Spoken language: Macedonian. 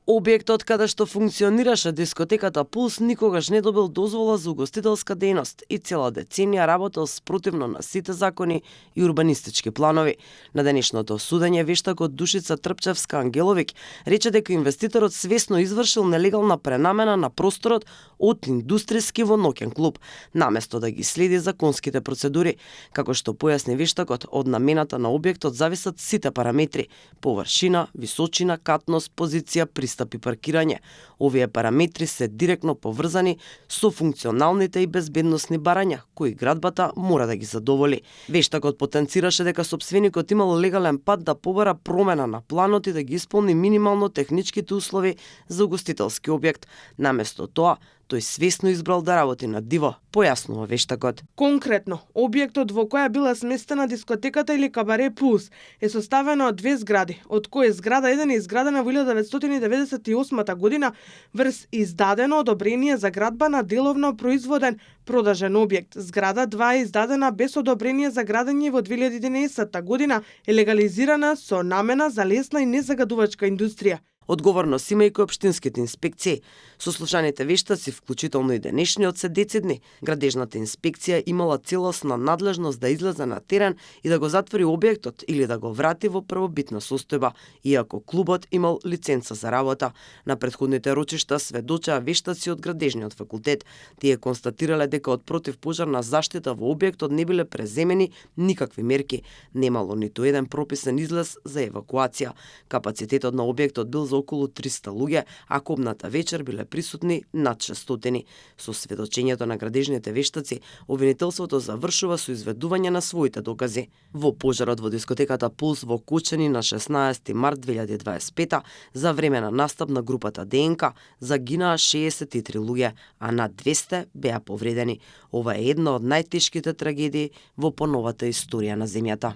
Објектот каде што функционираше дискотеката Пулс никогаш не добил дозвола за угостителска дејност и цела деценија работел спротивно на сите закони и урбанистички планови. На денешното судење вештакот Душица Трпчевска-Ангеловиќ рече дека инвеститорот свесно извршил нелегална пренамена на просторот од индустријски во ноќен клуб, наместо да ги следи законските процедури. Како што појасни вештакот, од намената на објектот зависат сите параметри: површина, височина, катност, позиција, пристап и паркирање. Овие параметри се директно поврзани со функционалните и безбедносни барања кои градбата мора да ги задоволи. Вештакот потенцираше дека сопственикот имал легален пат да побара промена на планот и да ги исполни минимално техничките услови за угостителски објект. Наместо тоа, тој свесно избрал да работи на диво, појаснува вештакот. Конкретно, објектот во која била сместена дискотеката или кабаре Пулс е составена од две згради, од кои зграда 1 е изградена во 1998 година врз издадено одобрение за градба на деловно производен продажен објект. Зграда 2 е издадена без одобрение за градење во 2011 година, е легализирана со намена за лесна и незагадувачка индустрија. Одговорност има и кој општинските инспекции. Сослушаните вештаци, вклучително и денешниот, се децидни. Градежната инспекција имала целосна надлежност да излезе на терен и да го затвори објектот или да го врати во првобитна состојба, иако клубот имал лиценца за работа. На претходните рочишта сведочаа вештаци од градежниот факултет. Тие констатирале дека од противпожарна заштита во објектот не биле преземени никакви мерки. Немало ниту еден прописен излез за евакуација. Капацитетот на објектот бил за околу 300 луѓе, а кобната вечер биле присутни над 600. Со сведочењето на градежните вештаци, обвинителството завршува со изведување на своите докази. Во пожарот во дискотеката Пулс во Кучани на 16 март 2025 за време на настап на групата ДНК загинаа 63 луѓе, а над 200 беа повредени. Ова е една од најтешките трагедии во поновата историја на земјата.